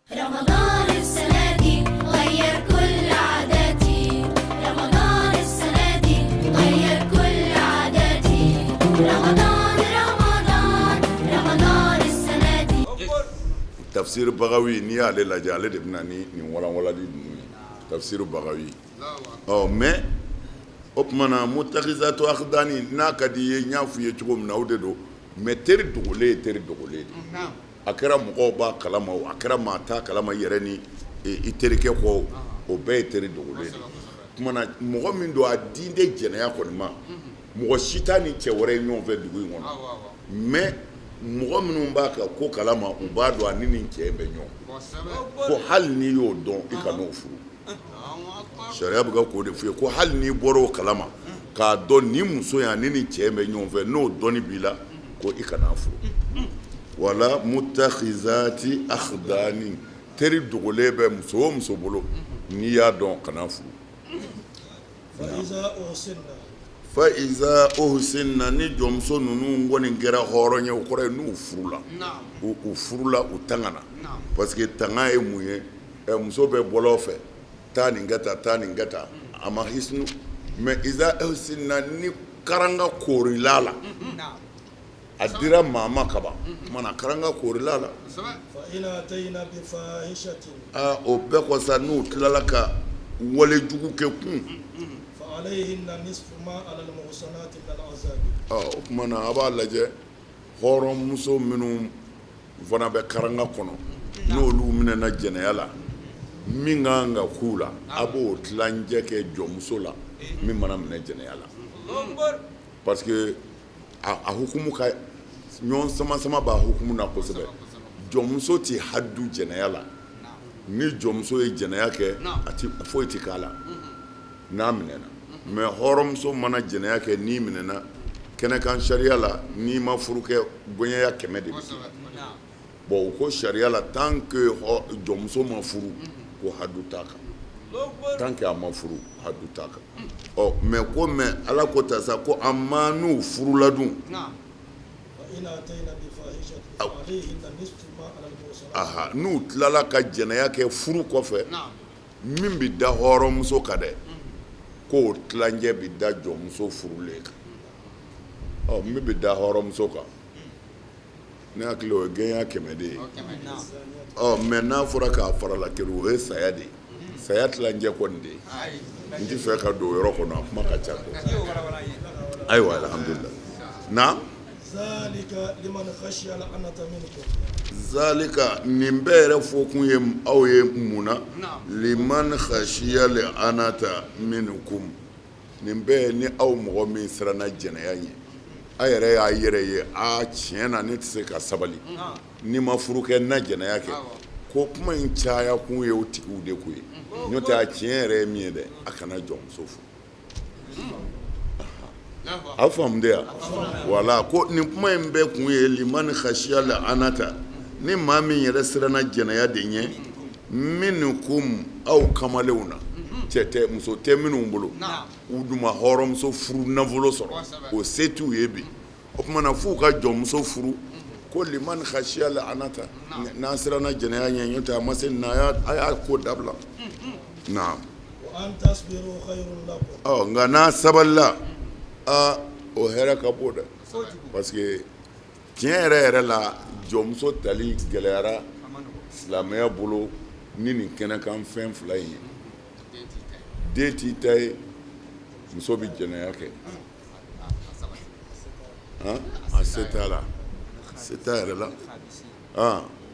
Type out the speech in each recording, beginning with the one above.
Tafsir Bagawi n'i y'ale lajɛ, ale de bɛna ni nin walanwalali ninnu ye, tafsir Bagawi. Ɔ mais o tuma na mutakizatu akidani, n'a ka di i ye, n y'a f'i ye cogo min na, o de don. Mais teri dogolen ye teri dogolen de. A kɛra mɔgɔw b'a kalama, a kɛra maa t'a kalama, i yɛrɛ ni i terikɛ kɔ, o bɛɛ ye teri dogolen de. Tuma na mɔgɔ min don, a din tɛ jɛnɛya kɔni ma, mɔgɔ si t'a ni cɛ wɛrɛ ye ɲɔgɔn fɛ dugu in kɔnɔ, mais mɔgɔ minnu b'a ka ko kalama, u b'a dɔn a ni nin cɛ bɛ ɲɔgɔn. Ko hali n'i y'o dɔn, i kan'o furu. Sariya bɛ ka k'o de f'i ye, ko hali n'i bɔra o kalama k'a dɔn nin muso in, a ni nin cɛ bɛ ɲɔgɔn fɛ, n'o dɔnni b'i la, ko i kan'a furu. Wala mutakhizati akhdani, teri dogolen bɛ muso o muso bolo, n'i y'a dɔn, kana furu. Fa iza uhsinna, ni jɔnmuso ninnu kɔni kɛra hɔrɔn ye, o kɔrɔ ye n'u furula, u furula, u tangana. Parce que tanga ye mun ye? Muso bɛ bɔlɔn fɛ, taa nin kɛ tan, taa nin kɛ tan, a ma hisinu. Mais iza uhsinna, ni karanga koorila la, a dira maa ma kaban, tuma karanga koorila la, o bɛɛ kɔ sa, n'u tilala ka wale jugu kɛ kun, o tuma na a b'a lajɛ, hɔrɔnmuso minnu fana bɛ karanga kɔnɔ, n'olu minɛna jɛnɛya la, min ka kan ka k'u la, a b'o tilancɛ kɛ jɔnmuso la min mana minɛ jɛnɛya la. Parce que a hukumu ka ɲɔgɔn sama sama b'a hukumu na kosɛbɛ. Jɔnmuso tɛ hadu jɛnɛya la. Ni jɔnmuso ye jɛnɛya kɛ, a tɛ foyi tɛ k'a la n'a minɛna. Mais hɔrɔnmuso mana jɛnɛya kɛ, n'i minɛna kɛnɛkan sariya la, n'i ma furu kɛ, gɛɲɛya 100 de bɛ. Bon, u ko sariya la, tant que jɔnmuso ma furu, ko hadu t'a kan. Tant que a ma furu, hadu t'a kan. Ɔ mais ko mais Ala ko ta sa, ko a ma n'u furula dun, aha, n'u tilala ka jɛnɛya kɛ furu kɔfɛ, min bɛ da hɔrɔnmuso kan dɛ, k'o tilancɛ bɛ da jɔnmuso furulen kan. Ɔ min bɛ da hɔrɔnmuso kan, ne hakili, o ye gɛɲɛ 100 de ye. Ɔ mais n'a fɔra k'a farala kelen, o ye saya de ye, saya tilancɛ kɔni de ye. N tɛ fɛ ka don o yɔrɔ kɔnɔ, a kuma ka ca. Ayiwa, alhamdulillah. Na zalika, nin bɛɛ yɛrɛ fɔ kun ye aw ye mun na? Liman khashiya li anata minkum, nin bɛɛ ni aw mɔgɔ min siranna jɛnɛya ɲɛ, a yɛrɛ y'a yɛrɛ ye, a tiɲɛ na, ne tɛ se ka sabali ni ma furu kɛ, na jɛnɛya kɛ. Ko kuma in caya kun ye o tigiw de ko ye. N'o tɛ, a tiɲɛ yɛrɛ ye min ye dɛ, a kana jɔnmuso furu. A faamu de yan. Wala ko nin kuma in bɛɛ kun ye liman khashiya la anata, ni maa min yɛrɛ siranna jɛnɛya de ɲɛ, minkum, aw kamalenw na, cɛ tɛ, muso tɛ minnu bolo, u dun ma hɔrɔnmuso furu nafolo sɔrɔ, o se t'u ye bi, o tuma na f'u ka jɔnmuso furu. Ko liman khashiya la anata, n'an siranna jɛnɛya ɲɛ, n'o tɛ a ma se nin na, a y'a ko dabila. Naam. Ɔ nka n'a sabalila, aa, o hɛrɛ ka bon dɛ. Parce que tiɲɛ yɛrɛ yɛrɛ la, jɔnmuso tali gɛlɛyara silamɛya bolo ni nin kɛnɛkan fɛn fila in ye: den t'i ta ye, muso bɛ jɛnɛya kɛ, a se t'a la, se t'a yɛrɛ la.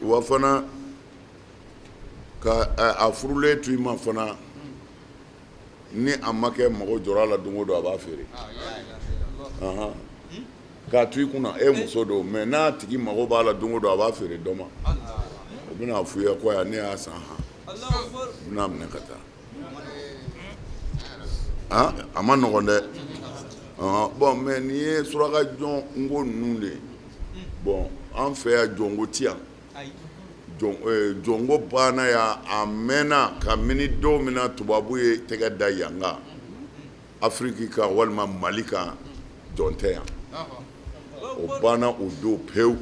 Wa fana ka a furulen to i ma fana, ni a ma kɛ mɔgɔ jɔra a la don o don, a b'a feere k'a to i kunna. E muso don, mais n'a tigi mago b'a la don o don, a b'a feere dɔ ma. O bɛna f'u ye ko ne y'a san, han, u bɛna minɛ ka taa. A ma nɔgɔn dɛ. Bon, mais nin ye suraka jɔnko ninnu de ye. Bon, an fɛ yan, jɔnko ti yan. Jɔnko banna yan a mɛnna. Kabini don min na tubabu ye tɛgɛ da yan kan, Afiriki kan walima Mali kan, jɔn tɛ yan, o banna o don pewu.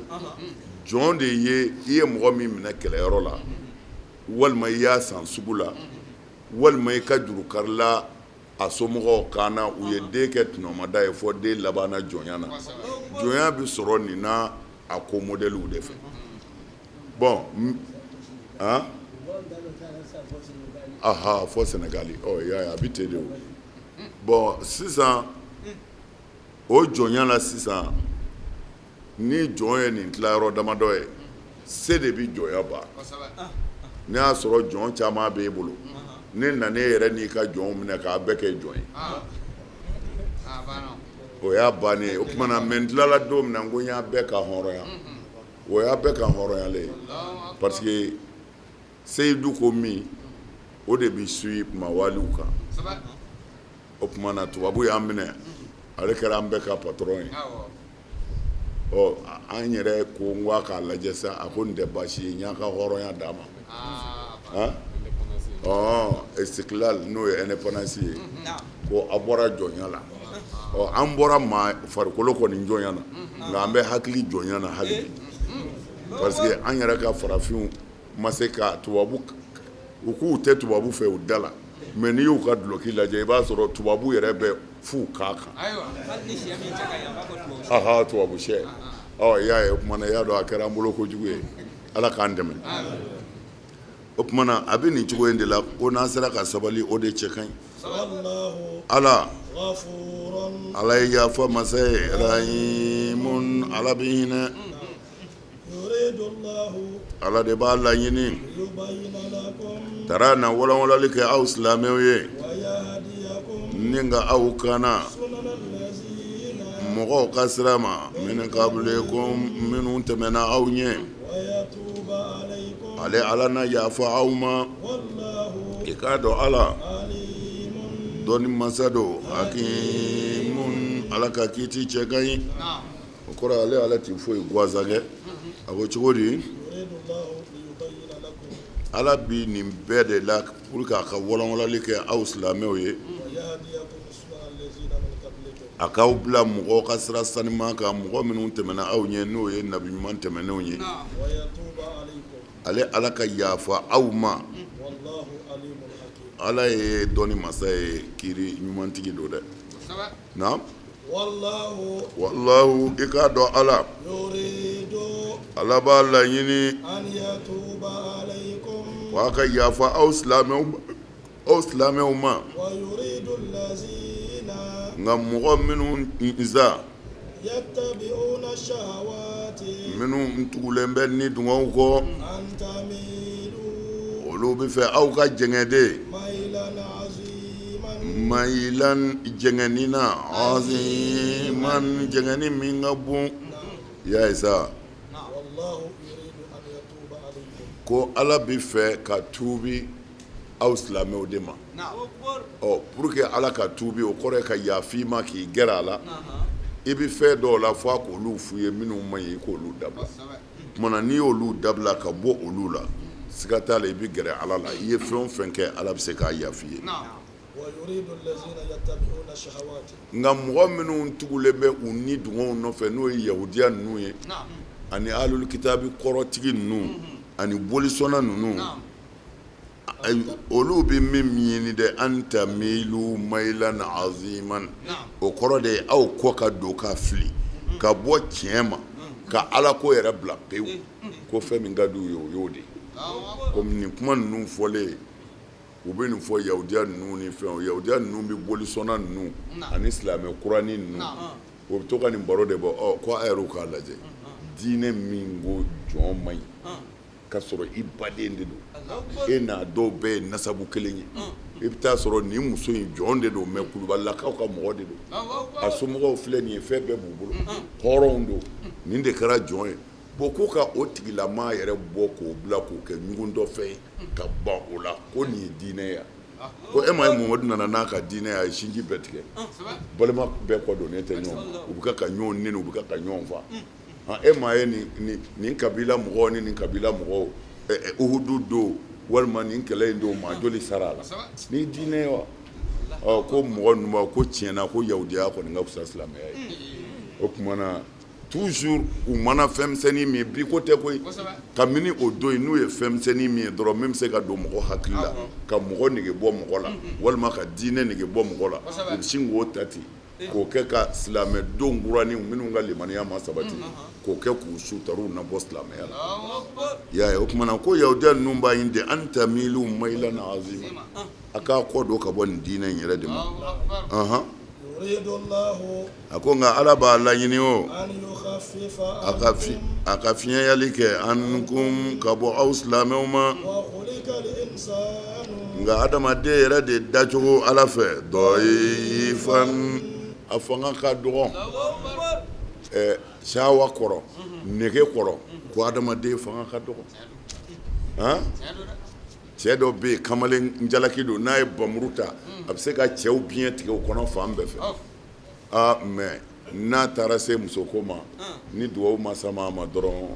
Jɔn de ye i ye mɔgɔ min minɛ kɛlɛyɔrɔ la. Walima i y'a san sugu la, walima i ka juru karila a somɔgɔw kan na, u ye den kɛ tɔnɔmada ye fɔ den labanna jɔnya na. Jɔnya bɛ sɔrɔ nin na a ko modèlew de fɛ. Bon, han, aha, fɔ Sénégal. Ɔ, i y'a ye, a bɛ ten de. O bon, sisan o jɔnya la sisan, ni jɔn ye nin tilayɔrɔ damadɔ ye, se de bɛ jɔnya ban. Ne y'a sɔrɔ jɔn caman b'e bolo, ne nana e yɛrɛ n'i ka jɔnw minɛ k'a bɛɛ kɛ jɔn ye, o y'a bannen ye. O tuma na, mais n tilala don min na, n ko n y'a bɛɛ ka hɔrɔnya, o y'a bɛɛ ka hɔrɔnyalen ye, parce que seyidu ko min, o de bɛ suit mawaliw kan. O tuma na, tubabu y'an minɛ, ale kɛra an bɛɛ ka patron ye. Ɔ, an yɛrɛ ko n ko a k'a lajɛ sa. A ko nin tɛ baasi ye, n y'a ka hɔrɔnya d'a ma. Ɔ, istiklal, n'o ye indépendance ye, ko a bɔra jɔnya la. Ɔ, an bɔra maa farikolo kɔni jɔnya na, nka an bɛ hakili jɔnya na hali bi, parce que an yɛrɛ ka farafinw ma se ka tubabu, u k'u tɛ tubabu fɛ u da la, mais n'i y'u ka duloki lajɛ, i b'a sɔrɔ tubabu yɛrɛ bɛ f'u k'a kan. Aha, tubabu sɛ. Ɔ, i y'a ye, o tuma na, i y'a dɔn a kɛra an bolo kojugu ye. Ala k'an dɛmɛ. O tuma na, a bɛ nin cogo in de la ko n'an sera ka sabali, o de cɛ ka ɲi. Ala, Ala ye yafa masa ye, rahimun, Ala bɛ hinɛ. Ala de b'a laɲini taara na walanwalali kɛ aw silamɛw ye, ni ka aw kana mɔgɔw ka sira ma, min qablikum, minnu tɛmɛna aw ɲɛ. Ale Ala na yafa aw ma. I k'a dɔn Ala dɔnni masa don, hakimun, Ala ka kiti cɛ ka ɲi. O kɔrɔ, ale Ala tɛ foyi gansan kɛ. A ko cogo di? Ala bi nin bɛɛ de la pour que a ka walanwalali kɛ aw silamɛw ye, a k'aw bila mɔgɔw ka sira saniman kan, mɔgɔ minnu tɛmɛna aw ɲɛ, n'o ye nabi ɲuman tɛmɛnenw ye. Ale Ala ka yafa aw ma. Ala ye dɔnni masa ye, kiri ɲumantigi don dɛ. Naam, wallahu, i k'a dɔn Ala, Ala b'a laɲini wa ka yafa aw silamɛw, aw silamɛw ma. Nka mɔgɔ minnu nsa minnu tugulen bɛ ni dungɔw kɔ, olu bɛ fɛ aw ka jɛngɛ de, mayilan, jɛngɛni na, aziman, jɛngɛni min ka bon. I y'a ye sa ko Ala bɛ fɛ ka tuubi aw silamɛw de ma. Ɔ, pour que Ala ka tuubi, o kɔrɔ ye ka yafa i ma, k'i gɛrɛ a la. I bɛ fɛn dɔw la, fo a k'olu f'u ye minnu man ɲi, i k'olu dabila. Tuma na, n'i y'olu dabila ka bɔ olu la, siga t'a la, i bɛ gɛrɛ Ala la. I ye fɛn o fɛn kɛ, Ala bɛ se k'a yafa i ye. Nka mɔgɔ minnu tugulen bɛ u ni dungɔw nɔfɛ, n'o ye yahudiya ninnu ye, ani ahlul kitabi kɔrɔtigi ninnu, ani bolisɔnna ninnu, olu bɛ min ɲini dɛ, an tamilu mayilan aziman, o kɔrɔ de ye aw kɔ ka don ka fili ka bɔ tiɲɛ ma, ka Ala ko yɛrɛ bila pewu. Ko fɛn min ka di u ye, o y'o de ye. Komi nin kuma ninnu fɔlen, u bɛ nin fɔ yahudiya ninnu ni fɛn, yahudiya ninnu bɛ bolisɔnna ninnu ani silamɛ kuranin ninnu, o bɛ to ka nin baro de bɔ. Ɔ, ko a yɛrɛw k'a lajɛ, diinɛ min ko jɔn man ɲi, ka sɔrɔ i baden de don, e n'a dɔw bɛɛ ye nasabu kelen ye. I bɛ taa sɔrɔ nin muso in jɔn de don, mais kulubalilakaw ka mɔgɔ de don, a somɔgɔw filɛ nin ye, fɛn bɛɛ b'u bolo, hɔrɔnw don, nin de kɛra jɔn ye. Bon, k'u ka o tigilamaa yɛrɛ bɔ k'o bila k'o kɛ ɲugutɔfɛn ye ka ban o la, ko nin ye diinɛ ye? Ko e ma ye, Mamadu nana n'a ka diinɛ ye, a ye sinji bɛɛ tigɛ, balima bɛɛ kɔ donnen tɛ ɲɔgɔn ma, u bɛ ka ɲɔgɔn neni, u bɛ ka ɲɔgɔn faa. E m'a ye nin kabila mɔgɔw ni nin kabila mɔgɔw, Uhudu don walima nin kɛlɛ in don, maa joli sara a la? Ni diinɛ ye wa? Ɔ, ko mɔgɔ ninnu ko tiɲɛna ko yahudiya kɔni ka fisa silamɛya ye. O tuma na Toujours u mana fɛnmisɛnnin min bi ko tɛ koyi, kabini o don in n'u ye fɛnmisɛnnin min ye dɔrɔn min bɛ se ka don mɔgɔ hakili la ka mɔgɔ nege bɔ mɔgɔ la walima ka diinɛ nege bɔ mɔgɔ la, u bɛ sin k'o ta ten k'o kɛ ka silamɛdenw kuranin minnu ka limaniya ma sabati k'o kɛ k'u sutaru nabɔ silamɛya la. I y'a ye, o tuma na ko yahudiya ninnu b'a ɲini de an tamilu mayilan azima, a k'a kɔ don ka bɔ nin diinɛ in yɛrɛ de ma. Ɔnhɔn. A ko nka ala b'a laɲini o a ka fiɲɛyali kɛ ankum ka bɔ aw silamɛw ma, nka adamaden yɛrɛ de dacogo ala fɛ dɔyifan a fanga ka dɔgɔ sawa kɔrɔ nege kɔrɔ ko adamaden fanga ka dɔgɔ. Cɛ dɔ bɛ yen kamalen jalaki don n'a ye npanmuru ta a bɛ se ka cɛw biɲɛ tigɛ u kɔnɔ fan bɛɛ fɛ aa mais n'a taara se musoko ma ni dugawu ma sama a ma dɔrɔn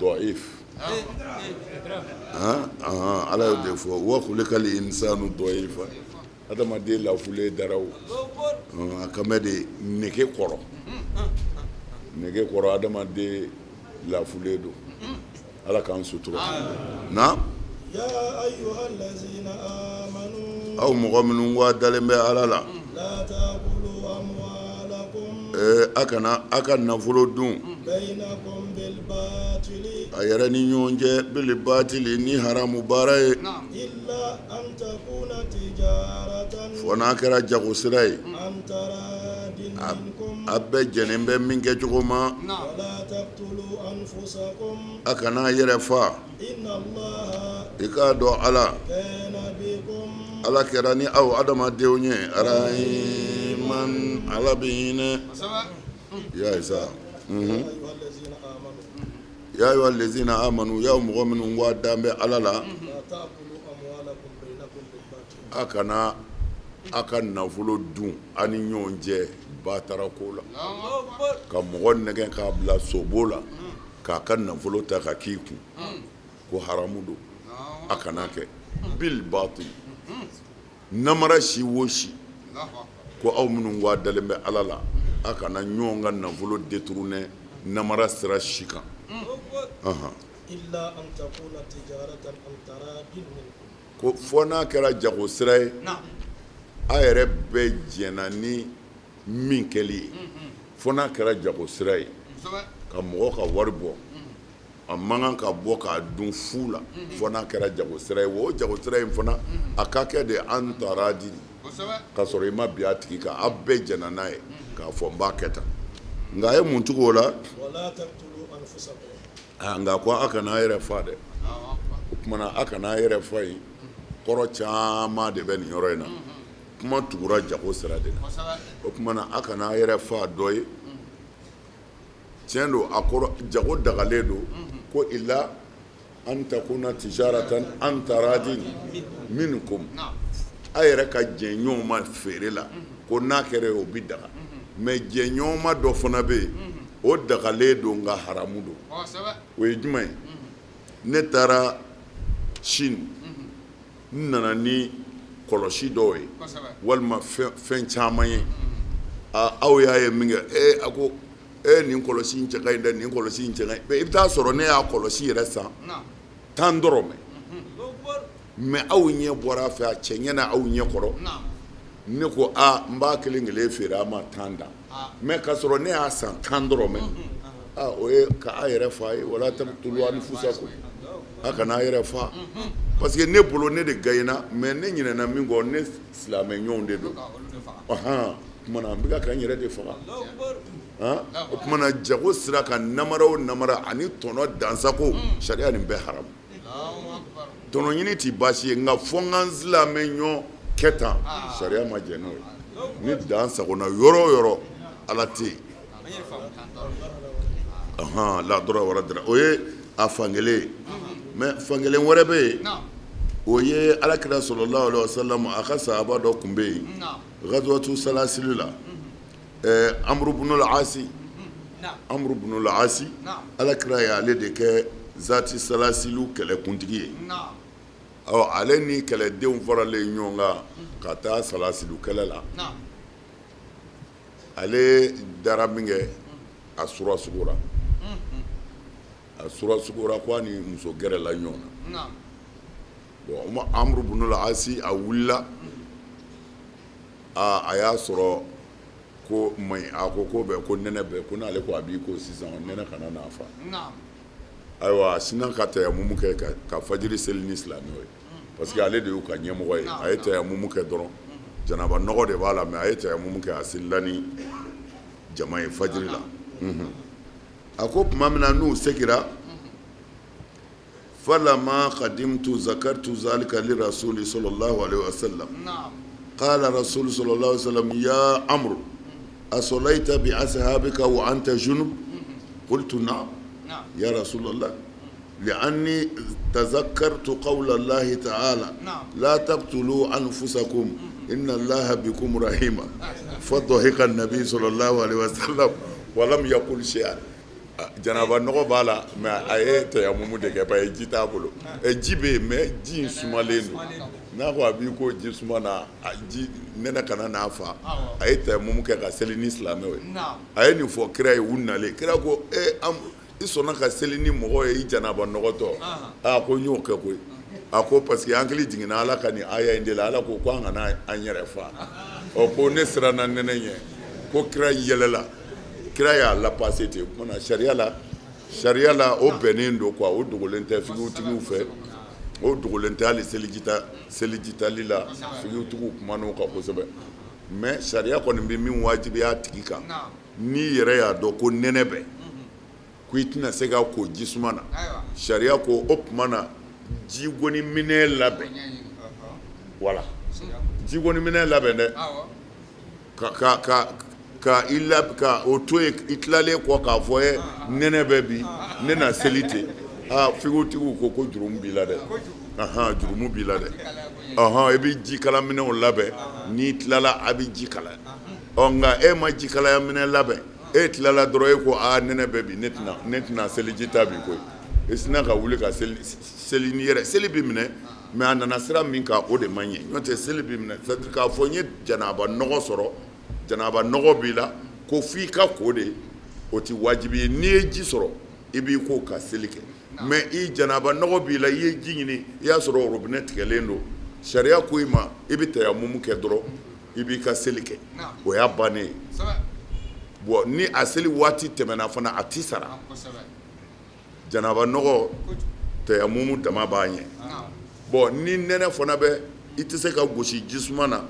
dɔyif ala y'o de fɔ wa kulikal insanu dɔyifa adamaden lafulen dara o a kan bɛ de nege kɔrɔ nege kɔrɔ adamaden lafulen don. Ala k'an sutura na aw mɔgɔ minnu ko a dalen bɛ ala la a kana a ka nafolo dun a yɛrɛ ni ɲɔgɔn cɛ bili batili ni haramu baara ye fo n'a kɛra jago sira ye a bɛɛ jɛnen bɛ min kɛ cogo ma A kana a yɛrɛ fa i k'a dɔn ala ala kɛra ni aw adamadenw ye arahiman ala bɛ hinɛ ya sa ya ayuha lezina amanu y'aw mɔgɔ minnu ko a dan bɛ ala la a kana a ka nafolo dun a ni ɲɔgɔn cɛ batara ko la ka mɔgɔ nɛgɛn k'a bila sobo la k'a ka nafolo ta ka k'i kun ko haramu don a kana kɛ bil batil namara si wo si ko aw minnu ko a dalen bɛ ala la a kana ɲɔgɔn ka nafolo détourner namara sira si kan. Ko fo n'a kɛra jago sira ye a yɛrɛ bɛɛ jɛnna ni min kɛli ye fo n'a kɛra jago sira ye ka mɔgɔ ka wari bɔ a man kan ka bɔ k'a dun fu la fo n'a kɛra jago sira ye o jago sira in fana a ka kɛ de an taradin ka sɔrɔ i ma bin a tigi kan aw bɛɛ jɛnna n'a ye k'a fɔ n b'a kɛ tan nka a ye mun tugu o la nka ko a kana a yɛrɛ fa dɛ o tuma na a kana a yɛrɛ fa yen kɔrɔ caman de bɛ nin yɔrɔ in na kuma tugura jago sira de la o tuma na a kana a yɛrɛ fa dɔ ye tiɲɛ don a kɔrɔ jago dagalen don ko ila an takuna tijaratan an taradin minkum a yɛrɛ ka jɛn ɲɔgɔn ma feere la ko n'a kɛra o bɛ daga mais jɛnɲɔgɔnma dɔ fana bɛ yen o dagalen don nka haramu don o ye jumɛn ye ne taara Chine n nana ni kɔlɔsi dɔw ye walima fɛn caman ye aw y'a ye min kɛ ee a ko e nin kɔlɔsi in cɛ ka ɲi dɛ nin kɔlɔsi in cɛ ka ɲi i bɛ taa sɔrɔ ne y'a kɔlɔsi yɛrɛ san 10 dɔrɔmɛ mais aw ɲɛ bɔra a fɛ a cɛ ɲɛna aw ɲɛ kɔrɔ ne ko aa n b'a kelen kelen feere a ma 10 dan mais ka sɔrɔ ne y'a san 10 dɔrɔmɛ aa o ye ka a yɛrɛ fa ye wala taktulu anfusakum a kana a yɛrɛ fa parce que ne bolo ne de gagnera mais ne ɲinɛna min kɔ ne silamɛ ɲɔgɔn de don ɔhɔn tuma na n bɛ ka n yɛrɛ de faga o tuma na jago sira kan namara o namara ani tɔnɔ dansago sariya nin bɛɛ haramu tɔnɔ ɲini tɛ baasi ye nka fo n ka n silamɛ ɲɔgɔn kɛ tan sariya ma jɛn n'o ye ni dan sagona yɔrɔ o yɔrɔ ala tɛ yen la darara wala dirara o ye a fankelen ye mais fankelen wɛrɛ bɛ yen o ye alakira salalahu alayihi wasalamu a ka sahaba dɔ tun bɛ yen gazuwatu salasili la Amuru bunul asi Amuru bunul asi alakira ye ale de kɛ zati salasiliw kɛlɛkuntigi ye ɔ ale ni kɛlɛdenw faralen ɲɔgɔn kan ka taa salasiliw kɛlɛ la ale dara min kɛ a surasugora a surasugora ko a ni muso gɛrɛla ɲɔgɔn na. Bon, Amuru bunul Asi a wulila, a y'a sɔrɔ ko man ɲi. A ko ko bɛ ko nɛnɛ bɛ ko n'ale ko a b'i ko sisan, nɛnɛ kana n'a fa. Ayiwa, a sinna ka tayamumu kɛ ka fajiri seli ni silamɛw ye, parce que ale de y'u ka ɲɛmɔgɔ ye. A ye tayamumu kɛ dɔrɔn, janaba nɔgɔ de b'a la, mais a ye tayamumu kɛ, a selila ni jama ye fajiri la. A ko tuma min na n'u segira, falama kadimtu zakartu zalika li rasuli sallallahu alaihi wasallam, qala rasulu sallallahu alaihi wasallam: ya Amru, asalaita bi ashabika wa anta junub? Qultu: na'am ya Rasulallah, li'anni tazakkartu qawla Allahi ta'ala: la taqtulu anfusakum, inna Allaha bikum rahima. Fadhahika an-nabi sallallahu alaihi wasallam wa lam yaqul shay'an. Janaba nɔgɔ b'a la, mais a ye tayamumu de kɛ, ba ye ji t'a bolo. Ji bɛ yen, mais ji in sumalen don. N'a ko a b'i ko ji suma na, ji nɛnɛ kana n'a fa. A ye tayamumu kɛ ka seli ni silamɛw ye. A ye nin fɔ kira ye, u nalen, kira ko: e, i sɔnna ka seli ni mɔgɔ ye i janaba nɔgɔtɔ? Aa, ko n y'o kɛ koyi. A ko parce que hakili jiginna Ala ka nin aya in de la. Ala ko an kana an yɛrɛ fa. Ɔ, ko ne siranna nɛnɛ ɲɛ. Ko kira yɛlɛla, kira y'a lapase ten. O kumana sariya la, o bɛnnen don quoi. O dogolen tɛ figitigiw fɛ, o dogolen tɛ hali selijitali la. Figitigiw kumana o kan kosɛbɛ, mais sariya kɔni bɛ min wajibiya a tigi kan, n'i yɛrɛ y'a dɔn ko nɛnɛ bɛ ko i tɛna se ka ko ji suma na, sariya ko o tuma na jigoni minɛ labɛn. Wala jigoni minɛ labɛn dɛ, ka ka ka ka i la ka o to yen. I tilalen kɔ k'a fɔ ye nɛnɛ bɛ bi, ne na seli ten. Aa, figitigiw ko jurumu b'i la dɛ. Ahan, jurumu b'i la dɛ. Ɔhɔn, i bɛ ji kala minɛnw labɛn, n'i tilala a bɛ ji kalaya. Ɔ, nka e ma ji kalaya minɛn labɛn, e tilala dɔrɔn, e ko aa, nɛnɛ bɛ bi, ne tɛna seliji ta bi koyi. I sinna ka wuli ka seli seli n'i yɛrɛ. Seli bɛ minɛ, mais a nana sira min kan, o de man ɲɛ. N'o tɛ, seli bɛ minɛ. C'est à dire k'a fɔ n ye janaba nɔgɔ sɔrɔ, janaba nɔgɔ b'i la, ko f'i ka ko de, o tɛ wajibi ye. N'i ye ji sɔrɔ, i b'i ko ka seli kɛ. Mais i janaba nɔgɔ b'i la, i ye ji ɲini, i y'a sɔrɔ robinet tigɛlen don, sariya ko i ma i bɛ tayamumu kɛ dɔrɔn, i b'i ka seli kɛ, o y'a bannen ye. Bon, ni a seli waati tɛmɛna fana, a ti sara. Janaba nɔgɔ, tayamumu dama b'a ɲɛ. Bon, ni nɛnɛ fana bɛ, i tɛ se ka gosi ji suma na,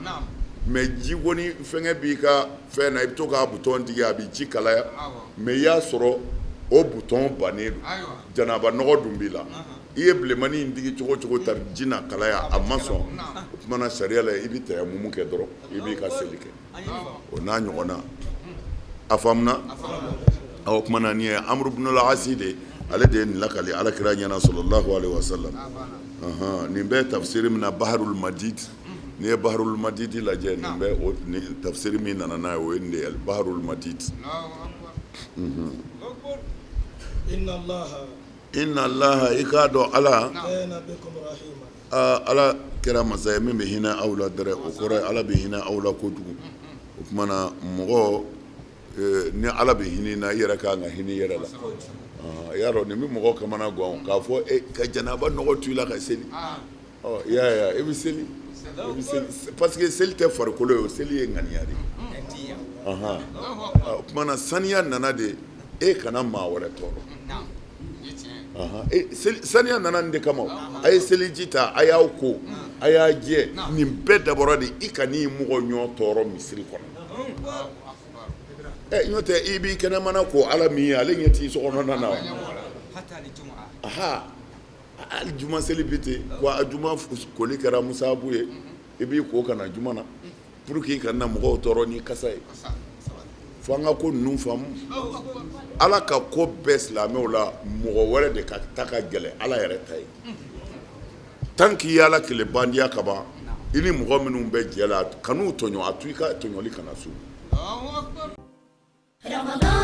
mais jigoni fɛngɛ b'i ka fɛn na, i bɛ to k'a bouton digi, a bɛ ji kalaya, mais i y'a sɔrɔ o bouton bannen don, janaba nɔgɔ dun b'i la, i ye bilenmani in digi cogo cogo tari ji na kalaya, a ma sɔn. O tuma na sariya la, i bɛ tayamumu kɛ dɔrɔn, i b'i ka seli kɛ. O n'a ɲɔgɔnna, a faamuna? O tuma na nin ye Amuru bunul Asi de, ale de ye nin lakali Ala kira ɲɛna sallallahu alaihi wasallam. Nin bɛ tafsiri min na, Baharul Majid. N'i ye Baharul Majid lajɛ, nin bɛ o ni tafsiri min nana n'a ye, o ye nin de ye, Baharul Majid. Inna Allaha Inna Allaha, i k'a dɔn Ala kana bikum rahima. Aa, Ala kɛra masa ye min bɛ hinɛ aw la dɛrɛ. O kɔrɔ ye Ala bɛ hinɛ aw la kojugu. O tuma na mɔgɔ, ni Ala bɛ hinɛ na, i yɛrɛ ka kan ka hinɛ i yɛrɛ la. I y'a dɔn nin bɛ mɔgɔ kamana gan k'a fɔ ka janaba nɔgɔ to i la ka seli. Ɔ, i y'a ye, i bɛ seli, i bɛ seli, parce que seli tɛ farikolo ye, o seli ye ŋaniya de ye. O tuma na saniya nana de e kana maa wɛrɛ tɔɔrɔ. Saniya nana nin de kama. A ye seliji ta, a y'aw ko, a y'a jɛ, nin bɛɛ dabɔra de i ka n'i mɔgɔ ɲɔ tɔɔrɔ misiri kɔnɔ. Ɛ, n'o tɛ, i b'i kɛnɛmana ko Ala min ye, ale ɲɛ t'i sokɔnɔna na wa? Aha, hali juma seli bi ten wa, juma koli kɛra musabu ye, i b'i ko ka na juma na pour que i kana mɔgɔw tɔɔrɔ ni kasa ye. Fo an ka ko ninnu faamu. Ala ka ko bɛɛ silamɛw la, mɔgɔ wɛrɛ de ka ta ka gɛlɛn Ala yɛrɛ ta ye. Tant qu'i ye Ala kele bandiya ka ban, i ni mɔgɔ minnu bɛ jɛ la, kan'u tɔɲɔ, a to i ka tɔɲɔli kana su. رمضان.